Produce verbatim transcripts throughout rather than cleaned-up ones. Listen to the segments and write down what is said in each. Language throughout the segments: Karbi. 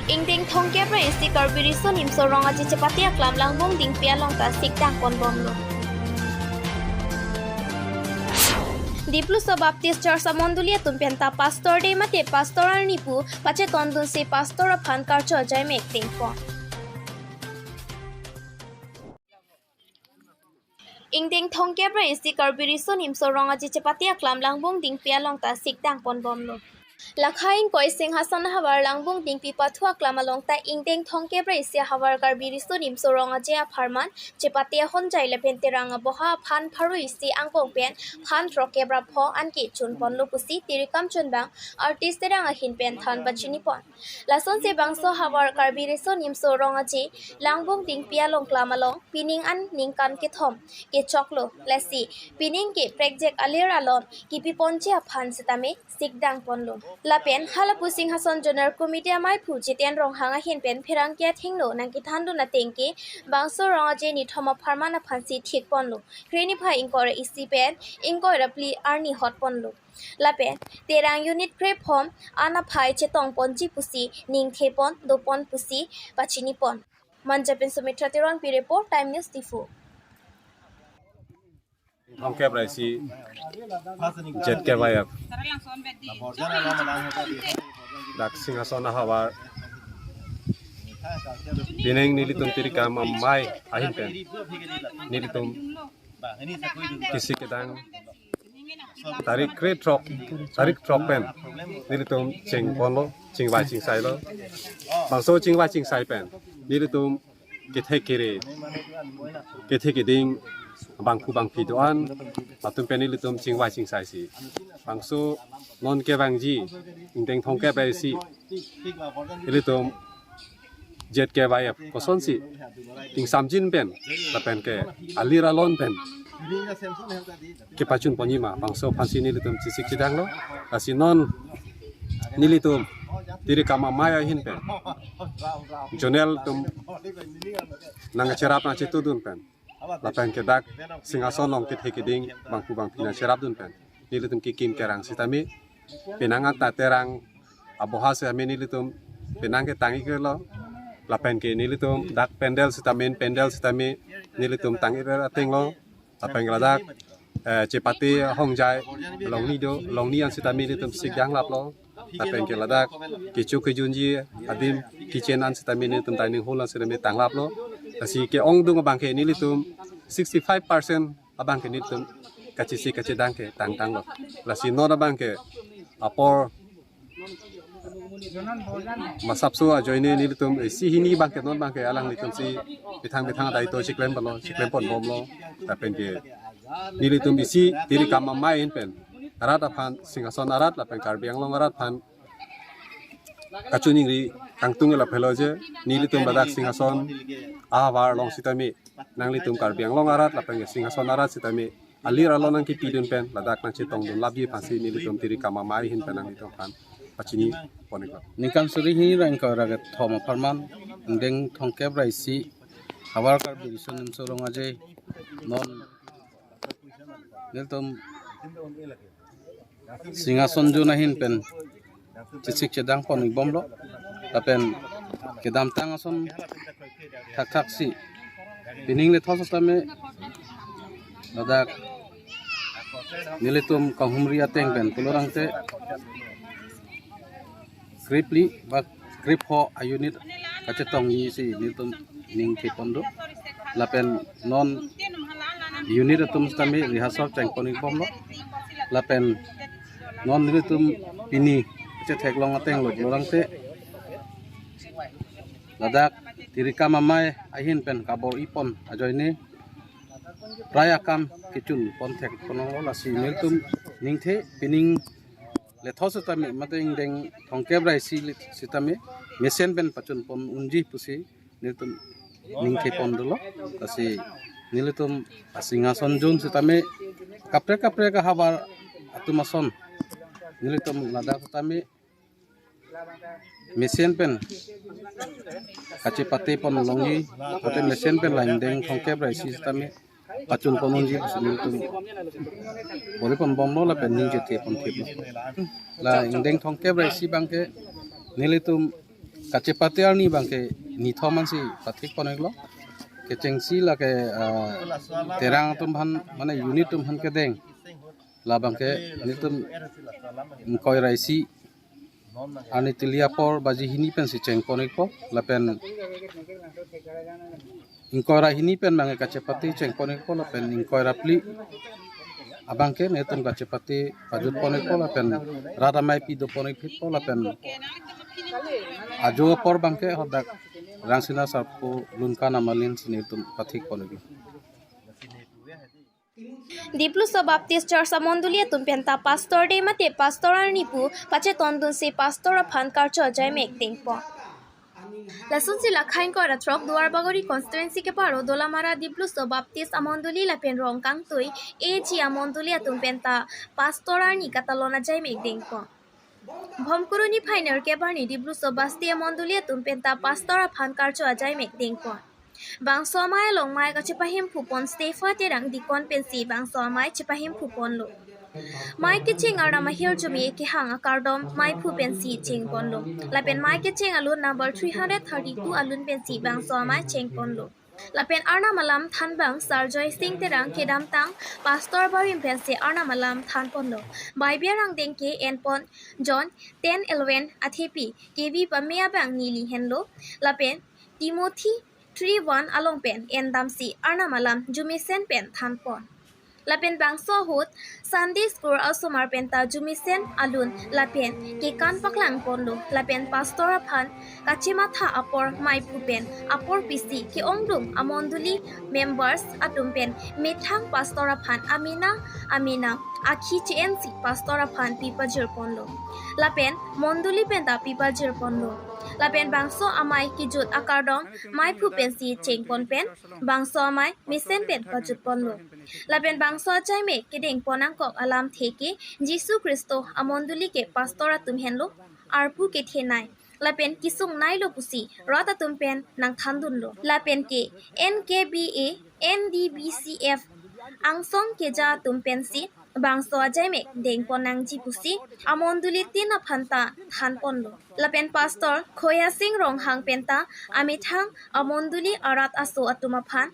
Ingdeng thomkep ra isi Karbi Riso Nimso Rong Aje chepate aklam Langbong Dingpi along ta sikdang ponbomlo. Dipluso Baptist Church amondoli atum penta Pastor Day mate Pastor arni pu pachetondunsi Pastor aphan karcho ajai mek dengpon. Ingdeng thomkep ra isi Karbi Riso Nimso Rong Aje chepate aklam Langbong Dingpi along ta sikdang ponbomlo. Lakha ingkoi Singhason ahavar Langbong Dingpi pathu aklam along ta ingdeng thomkep ra isi ahavar Karbi Riso Nimso Rong Aje apharman chepate ahonjai lapen Terang aboha aphan pharo isi angbong pen phan throkkep ra pho anke chunponlo pusi tirikam chunbang artist Terang ahin pen than pachinipon. Lasonsi bangso ahavar Karbi Riso Nimso Rong Aje Langbong Dingpi along klam along pining an ningkan kethom kechoklo, lasi pining ke prekjak alir alon kipiponji aphan sitame sikdang ponlo. Lapen halapu Singhason Zonal Committee amaiphu Jiten Ronghang ahin pen pherangke athengno nangkethandun ateng ke bangso Rong Aje nithom apharman aphansi thikponlo. Kreni phai ingkoi ra isi pen ingkoi ra phli arni hotponlo. Lapen Terang unit krephom an aphai chetongponji pusi ningthepon dopon pusi pachinipon. Manja pen Sumitra Teronpi report, Time News Diphu. Thomkep ra isi Z K Y F dak Singhason ahavar pining nelitum tirikam amei ahin pen nelitum kisi kedang tarik kre throk, tarik throk pen nelitum chingponlo, chingvai chingsailo. Bangso chingvai chingsai pen nelitum kethe kere, kethe keding, bangphu bangphi do-an atum pen nelitum chingvai chingsaisi. Bangso non kevangji ingdeng thomkep ra isi ilitum Z K Y F kosonsi ingsamjin pen lapen ke alir alon pen kepachunponji ma, bangso aphansi nelitum chesik chedanglo. Lasi non nelitum tirikam amei ahin pen zonal atum nangcherap nangchetudun pen lapen ke dak Singhason along kethe keding bangphu bangphi nangcherapdun pen nelitum kekim kerang sitame penang anta Terang aboha sitame nelitum penang ketang-iklo. Lapen ke nelitum dak pandal sitame, pandal sitame nelitum tang-ik atenglo. Lapen ladak, eh, chepate ahonjai longni do, longni an sitame nelitum sikdang laplo. Lapen ke ladak kecho kejunji adim kitchen an sitame nelitum dining hall an sitame tanglaplo. Lasi ke-ongdung abang ke nelitum sixty-five percent abang ke nelitum kachesik kachedang ke tangtanglo. Lasi non abang ke apor masapso ajoine nelitum isi hini abang ke non abang ke alanglitumsi methang methang adai to chiklem palo, chiklem ponbomlo. Lapen ke nelitum isi tirikam amei ahin pen arat aphan, Singhason arat lapen Karbi Anglong arat aphan kachiningri kangtung laphelo je nelitum ladak Singhason ahavar along sitame nanglitum Karbi Anglong arat lapen ke Singhason arat sitame alir alon nangkipidun pen ladak nangchetongdun lapji aphansi nelitum tirikam amei ahin pen nanglitum aphan pachiniponiklo. Ningkan suri hini ra ingkoi ra kethom apharman ingdeng thomkep ra isi ahavar Karbi Riso Nimso Rong Aje non nelitum Singhason Zone ahin pen chesik chedang pon-ikbomlo. Lapen kedamtang ason thakthaksi pining lethos sitame ladak nelitum kanghumri ateng pen pulorangte krephli ba krepho a-unit kachetongji si nelitum ningthepon do. Lapen non unit atum sitame rehearsal chengpon-ikbomlo. Lapen non nelitum pini chetheklong atenglo pulorangte ladak tirikam amei ahin pen kabor-ipon ajoine prai akam kechunpon thekponlo. Lasi nelitum ningthe pining lethos sitame mate ingdeng thomkep ra isi sitame mesen pen pachunpon unji pusi nelitum ningthepon dolo. Lasi nelitum a-Singhason Zone sitame kaprek kaprek ahavar atum ason nelitum ladak sitame mesen pen kachepatepon longji, mate mesen pen la ingdeng thomkep ra isi sitame pachunpon unji pusi nelitum bor-iponbomlo lapen ningje thepon theplo. La ingdeng thomkep ra isi abang ke nelitum Kachepate arni abangke nithom ansi pathik pon-iklo. Kechengsi lake, ah, Terang atum aphan, mane unit atum aphan kedeng. Labangke nelitum ingkoi ra isi arni tili apor baji hini pensi cheng pon-ikpo. Lapen ingkoi ra hini pen abangke kachepate cheng pon-ikpo, lapen ingkoi ra phli abangke nelitum kachepate pajut pon-ikpo, lapen rat amei pi do pon-ikphitpo, lapen ajo apor abangke hadak Rangsina Sarpo Lunkan Amalin si nelitum pathik pon-iklo. Dipluso Baptist Church amondoli atum penta Pastor Day mate Pastor arni pu pachetondunsi Pastor aphan karcho ajaimek dengpon. Lasonsi la khain kora throk Duarbagori constituency keparo Dolamara Dipluso Baptist amondoli lapen Rongkangtui A G amondoli atum penta Pastor arni katalon ajaimek dengpon. Bhomkuru niphai nerkep arni Dipluso Basti amondoli atum penta Pastor aphan karcho ajaimek dengpon. Bangso amei along mei kachepahemphu pon Stepha Terang Deacon pensi bangso amei chepahemphu ponlo. Mei kecheng arnam ahirjume kehang akardom meiphu pensi cheng ponlo. Lapen mei kecheng alun number three hundred thirty-two alun pensi bangso amei cheng ponlo. Lapen arnam alam thanbang Sarjoy Singh Terang kedamtang Pastor barim pensi arnam alam than ponlo. Bible rang dengke en pon John ten eleven athepi K V pame abang neli henlo. Lapen Timothy three one along pen endamsi arnam alam arjumesen pen than pon. Lapen bangso ahut Sunday School asomar penta arjumesen alun lapen kekan paklang ponlo. Lapen Pastor aphan kachematha apor meiphu pen apor pisi ke-ongdung amondoli members atum pen methang Pastor aphan amena amena akhi che-ensi Pastor aphan pipajir ponlo. Lapen mondoli penta pipajir ponlo. Lapen bangso amei kejut akardom meiphu pensi cheng pon pen bangso amei mesen pen pajut ponlo. Lapen bangso ajaimek kedeng pon angkok alamthe ke Jisu Khristo amondoli ke Pastor atum henlo arpu kethenei lapen kesungneilo pusi rat atum pen nangthandunlo. Lapen ke N K B A, N D B C F angsong keja atum pensi bangso ajaimek deng pon nangji pusi amondoli tin aphanta than ponlo. Lapen Pastor Khoya Singh Ronghang penta amethang amondoli arat aso atum aphan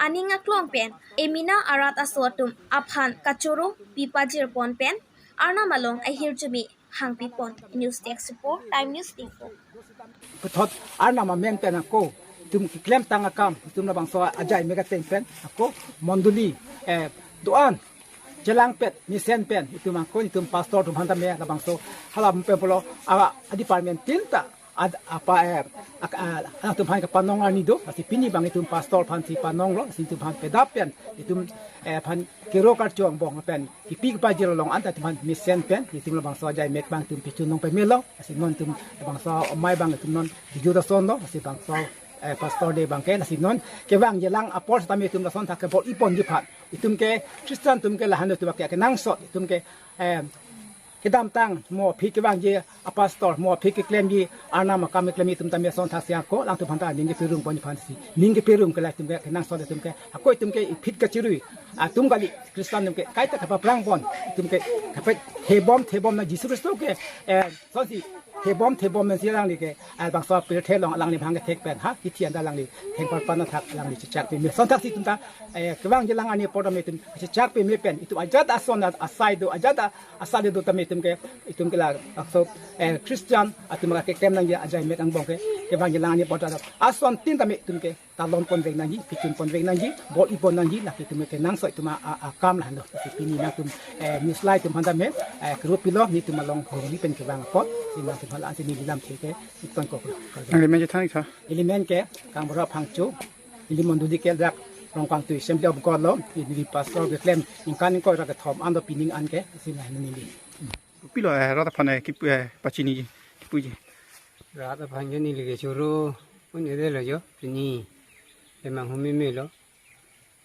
aning aklong pen emena arat aso atum aphan kachoro pipajir pon pen arnam along ahirjume hangpi pon. News Desk Report, Time News Diphu. Puthot arnam amen pen ako itum keklem tang akam itum labangso ajaimek ateng pen ako mondoli, eh, do-an chelangpet mesen pen itum ako itum Pastor atum aphan tame labangso hala pen pulo a, a department tin ta ad, apa, eh, ak, a, atum aphan kapanong arni do, lasi pini abang itum Pastor aphansi panonglo, lasi itum aphan pedap pen itum, eh, aphan kero karcho angbong pen kipi kepajir along anta itum aphan mesen pen itum labangso ajaimek abang itum pichun nong pemelo, lasi non itum labangso amei abang itum non kejut asonlo, lasi bangso, eh, Pastor Day abangke, lasi non kevangji alang apor setame itum lason thak kebor-i ponji aphan itum ke Christian atum ke lahenlo itum ke kenangsot itum ke, eh, kedamtang mo aphi kevangji apastor mo aphi keklemji arnam akam keklemji itum tame lason thak si ako alangtum aphanta ning keperung ponji aphansi ning keperung ke la itum ke kenangsot itum ke ako itum ke iphit kachirui atum kali, Christian atum ke kaita kapaphrang pon itum ke kapet hebom thebom na Jisu Khristo ke, eh, sonsi hebom thebom nangsi alangli ke, ah, bangso pirthe along alangli bhang kethek pen ha kithi anda alangli thengparpan athak alangli chechak peme. Lason thak si itum ta, eh, kevangji alang arni apor tame itum chechak peme pen itum ajat ason asai do, ajat asai do tame itum ke, itum ke labangso, eh, Christian atum ke keklem nangji ajaimek angbong ke kevangji alang arni apor ta ason tin tame itum ke talon ponvek nangji, pichun ponvek nangji, bor-i pon nangji, lake itum kenangsot itum a, a, akam lahenlo. Lasi pini nangtum, eh, news lai atum aphanta me, eh, kero pilo, nelitum along holi pen kevang apot, si nangtum hala ansi neli lamthe ke iton kok. Nangli men chethan ik tha? Neli men ke Kangbura Phangcho, neli mondoli ke dak Rongkangtui Assembly of God lo, neli pastor keklem ningkan ingkoi ra kethom an do pining an ke, si na neli. Pilo, eh, rat aphan, eh, kip, eh, pachiniji, kipuji. Rat aphan ke neli ke choro un-edetlo jo, pini emang hum meme lo.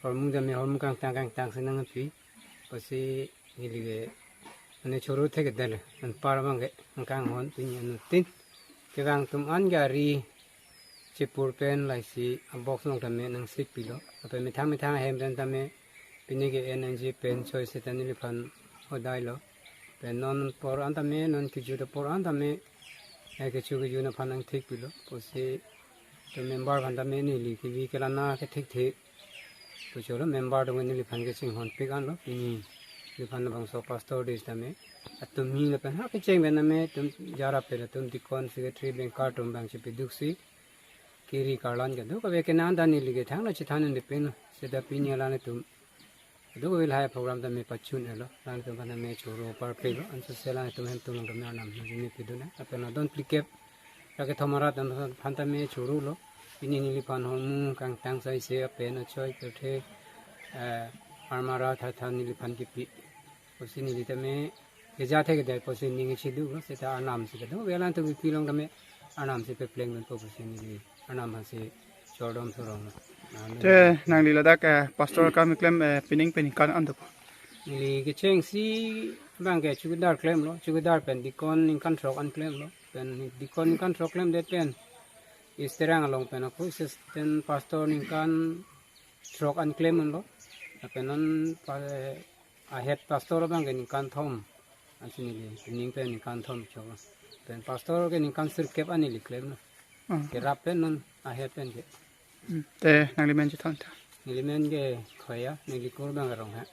Hormu tame hormu kangtang kangtang si nangpi. Pasi neli ke mane choro thekdetlo. Anpar abangke nangkanghon pini anuttin. Kevang atum an gari chepur pen laisi a-box along tame nangsik pilo. Lapen methang methang ahem pen tame pini ke N N G pen choi seta neliphan hodai lo. Pen non apor an tame, non kejut apor an tame Hai kecho kejun aphan nangthek pilo. Pusi to member aphan tame neli kevi kelana ke thekthe. Pucholo member atum neliphan kachinghon pik anlo. Pini neliphan labangso pastor day tame atum ni lapen ha kecheng pen tame atum jara pen atum deacon, secretary, banker atum bang chepeduksi kiri karlan kedo kave kenan dan neli ke thangno chethan un depin. Seta pini alanglitum kedo kave lahai program tame pachun-elo. Alanglitum aphan tame choro parpik lo. Anso se alanglitum hem tum tame arnam nangji me pidun. Lapen adon phlikep ra kethom arat aphan tame choro lo. Pini neliphan hormu kangtang saise apen achoi kethe, eh, armara thathan neliphan kipi. Pusi neli tame keja thek dai pusi ning si duklo. Seta arnam si kedo kave alanglitum kipi along tame arnam si pepleng pen pusi neli arnam aphan si chordom sorong. Te nangli ladak, eh, pastor kam klem, eh, pining pen ningkan an dopo? Neli kechengsi bang ke chowkidar klemlo, chowkidar pen deacon ningkan throk an klemlo, pen deacon ningkan throk klemdet pen East Terang along pen ako assistant pastor ningkan throk an klem unlo, lapen non pa, eh, ahead pastor bang ke ningkan thom, ansi neli ning pen ningkan thom chok, pen pastor ke ningkan sirkep an neli klemlo. Hmm. Kerap pen non ahead pen ke. Hmm. Te nangli men chethon tha? Neli men ke Khoya, neli kur bang Ronghe.